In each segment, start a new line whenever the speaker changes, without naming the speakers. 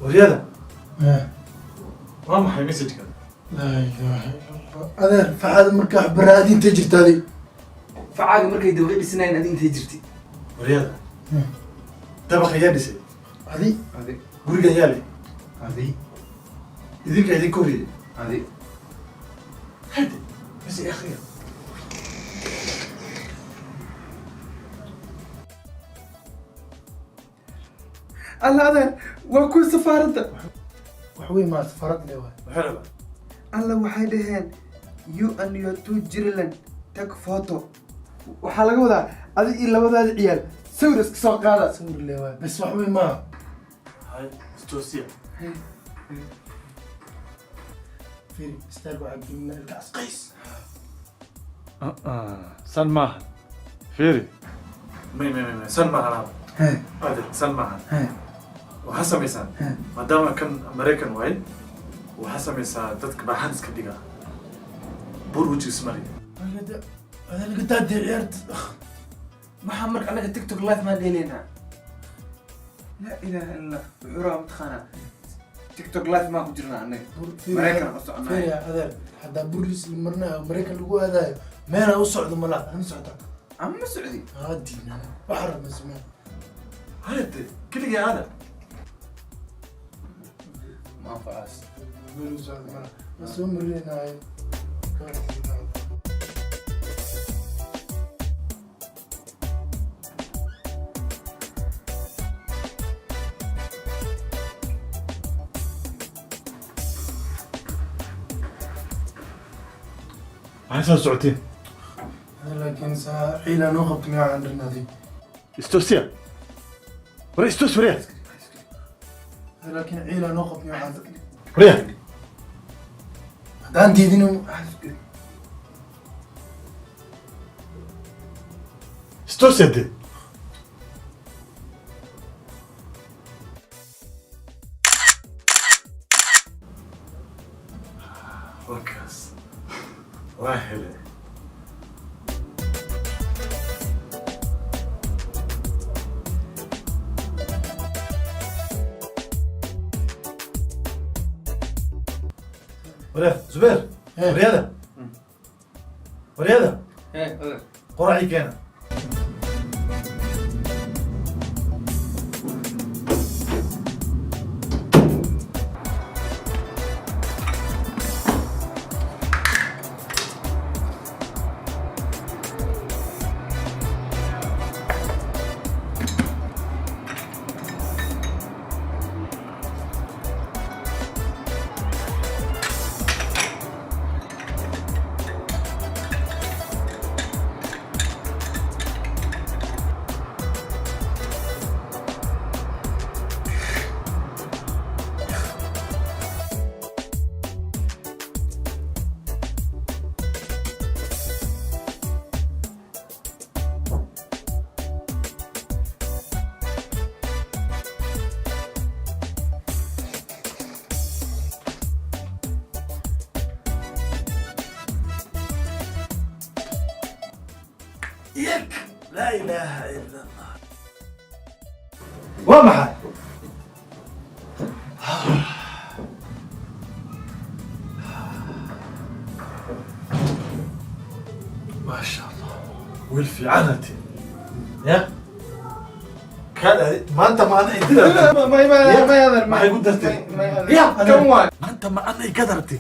Waryada, waa maxay message-ka?
Laa ilaaha illa Allah. Adeer, faxaada markaa wax baraadi intay jirtaaday.
Facaaga markay dabaqi dhisnaayeen, adi intay jirtay?
Waryada, dabaqa yaa dhisay?
Adi.
Adi.
Gurigan yaa leh?
Adi.
Idinka idinka horreeyay?
Adi.
Hade bas akhriya.
Alla, adeer, waa kuwa safaaradda.
Wax weyn maa, safarad le waay.
Maxay rabaa?
Alla, waxay dhaheen, "You and your two children take photo." Waxaa laga wadaa adi iyo labadaada ciyaal sawir iska soo qaada.
Sawir le waay bas, wax weyn maa.
Hay, istoosiya.
Fiiri, istaag, waxaa gelina ilkaas qays.
San maaha, fiiri. May, may, may, may, san maahan aaba. Adeer, san maahan. Waxaa samaysaan, maadaama kan Maraykan waaye, waxaa samaysaa dadka baaxan iska dhigaa, bur wejigiis mari.
Adeer, laga daadee ciyaarta.
Maxaa marka anaga TikTok live maan dheelaynaa? Laa ilaaha illa Allah. Wuxuu rabaa, mataqaanaa, TikTok live maan ku jirnaa anaga, Maraykan u soconaa.
Fiiri adeer, haddaa burlis la marinayo, Maraykan lagu aadayo, meelaa u socdo malaa ama socda.
Ama ma socdi.
Aa, diinan waxa rabna samee.
Hayade, keligii aada.
Ma anfacaas.
Meel u socdo malaa, ma soo marinaynayo.
Maxay soo socotiin?
Laakiin saa ciilaa noo qabto, miyaa aan rinaaday?
Istoosiya, ware, istoos, warya.
Laakiin ciilaa noo qabto, miyaa aan
Warya.
Haddaan diidin.
Istoosiya de. Wakaas waa hele. Warya Zubeer. Waryada, waryada.
Adeer.
Qoracii keena. Yak, laa ilaaha ila Allah. Waa maxay? Maasha Allah, wiil fiicanati ya kaad adi. Maanta ma ana ididartay?
May, may, adeer.
Maxay ku dartay?
Ya, kan waay.
Maanta ma ana iga dartay?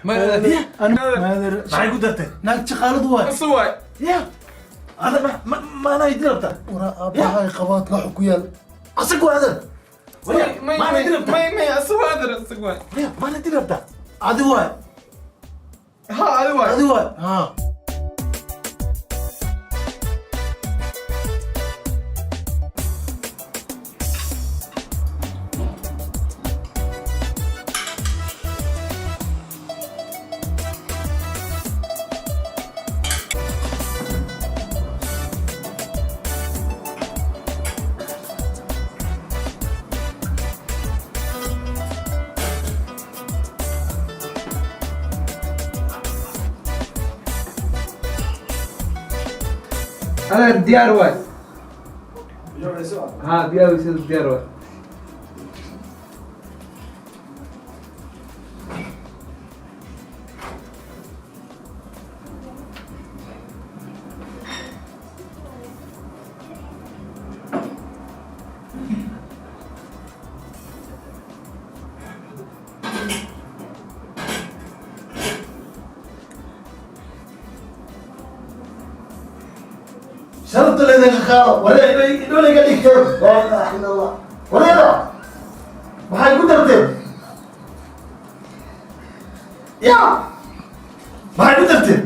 May, adeer.
Maxay ku dartay?
Naag shaqaaladu waay.
Asu waay.
Ya, ada ma ana idirabta?
Waraa, aabbahay qabaad laxu ku yaal.
Asag waa adeer. Waya,
May.
ma ana
May.
idirabta?
May, may, asu waay, adeer, asu waay.
Waya, ma ana idirabta?
Adi waay.
Ha, adi waay.
Adi waay ha.
Adeer, diyaar waay. Ha, diyaar waay, sida diyaar waay.
Sharafta laydinka qaado. Waree, idhooliga dhigteen. Laa ilaaha illa Allah. Wareeda, maxay ku darteen? Ya, maxay ku darteen?